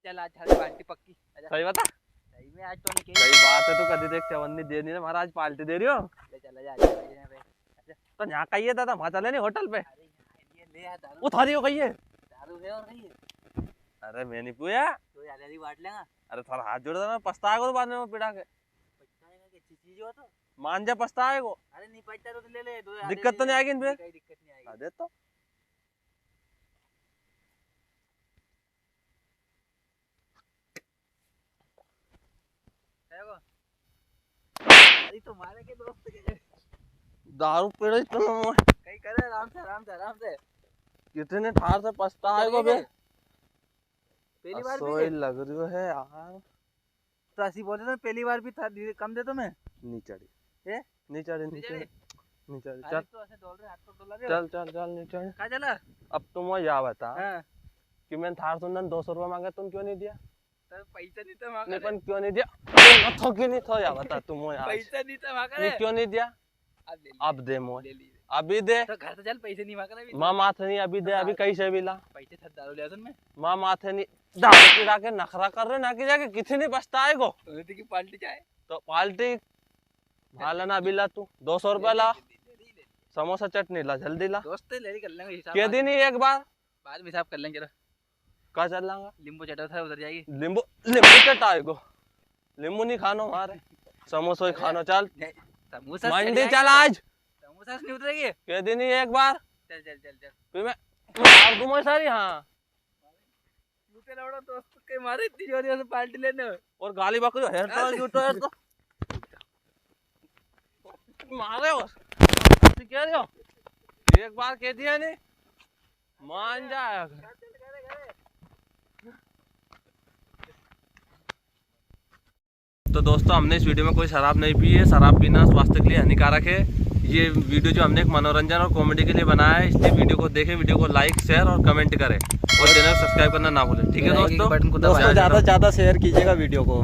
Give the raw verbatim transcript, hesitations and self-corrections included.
चल, आज थारी पार्टी पक्की। आजा। सही बता? सही में आज तो नहीं सही बात है, तू कदी देख चवन्नी दे नहीं रे, म्हारा आज पार्टी दे रियो। ले चल, आजा, आजा, आजा, आजा। तो यहाँ कहिए दादा, वहाँ चले नहीं होटल पे। अरे यहाँ ये ले यार दारू। वो थारी हो गई है। दारू है और नहीं है। अरे मैं नहीं पिया। तो यार, यार, बांट लेगा। अरे थारा हाथ जोड़ देना, पछताएगा तो बाद में वो पिला के। पछताएगा कि अच्छी चीज हो तो। मान जा, पछताएगा। अरे नहीं पछता तो ले ले, दो यार दिक्कत तो नहीं आएगी इन पे? नहीं, कोई दिक्कत नहीं आएगी। अरे तो। है वो? अरे तो मारे के दोस्त के। दारू पीड़े तो कहीं करे, आराम से, आराम से, आराम से। कितने ठार से पछताएगा बे। पहली बार भी सोई है? लग रही है यार। तो ऐसी बोले तो पहली बार भी था, धीरे कम दे तो मैं। नहीं चढ़ी। ए? नहीं चढ़ी, नहीं नहीं चढ़ी। चढ़ी? नहीं चढ़ी। अरे चल। तो ऐसे डोल रहे, हाथ तो डोला रहे। चल, चल, चल, नहीं चढ़ी। कहाँ चला? अब तुम वो या बता हाँ। कि मैंने थार सुंदर दो सौ रुपया मांगा, तुम क्यों नहीं दिया? तो पैसा नहीं था मांगा नहीं, रे। पण क्यों नहीं दिया? क्यों नहीं था, क्यों नहीं था, या बता तुम वो यार। पैसा नहीं था मांगा नहीं, रे। क्यों नहीं दिया? अब ले ली। अब दे मोए। ले ली। अभी दे। तो घर तो चल, पैसे नहीं मांगा ना अभी। माँ माथे नहीं, अभी दे, अभी दारू कैसे भी ला। पैसे था दारू ले आता मैं। माँ माथे नहीं, दारू पीड़ा के नखरा कर रहे ना कि जाके कितने पछताएगो। तो उन्हें की पार्टी चाहे। तो पार्टी हाँ, ला ना, अभी ला तू, दो सौ रुपया ला। ले, ले, ले, ले, ले। समोसा चटनी ला, जल्दी ला। दोस्त है, ले, कर लेंगे हिसाब कह बाद दी में। नहीं एक बार। बाद में हिसाब कर लेंगे, चलो। कहाँ चल लांगा? लींबू चटा था, उधर जाएगी। लींबू, लींबू चटाएगो। लींबू नहीं खानो हमारे। समोसा ही अरे, खानो, चल। नहीं, समोसा मंडी चल चल आज। समोसा से नहीं उतरेगी। कह दी नहीं एक बार। चल, चल, चल, चल। फिर मैं मार दूं मैं सारी, हाँ। मुझे लौड़ा दोस्त के मारे इतनी जोर से पार्टी लेने। और गाली बकरी हेर तो, अरे। जूठो हेर तो। मारे हो। तू कह रहे हो? एक बार कह दिया नहीं, मान जाएगा। तो दोस्तों, हमने इस वीडियो में कोई शराब नहीं पी है। शराब पीना स्वास्थ्य के लिए हानिकारक है। ये वीडियो जो हमने एक मनोरंजन और कॉमेडी के लिए बनाया है, इसलिए वीडियो को देखें, वीडियो को लाइक, शेयर और कमेंट करें और चैनल सब्सक्राइब करना ना भूलें। ठीक है दोस्तों, दोस्तों, ज़्यादा से ज़्यादा शेयर कीजिएगा वीडियो को।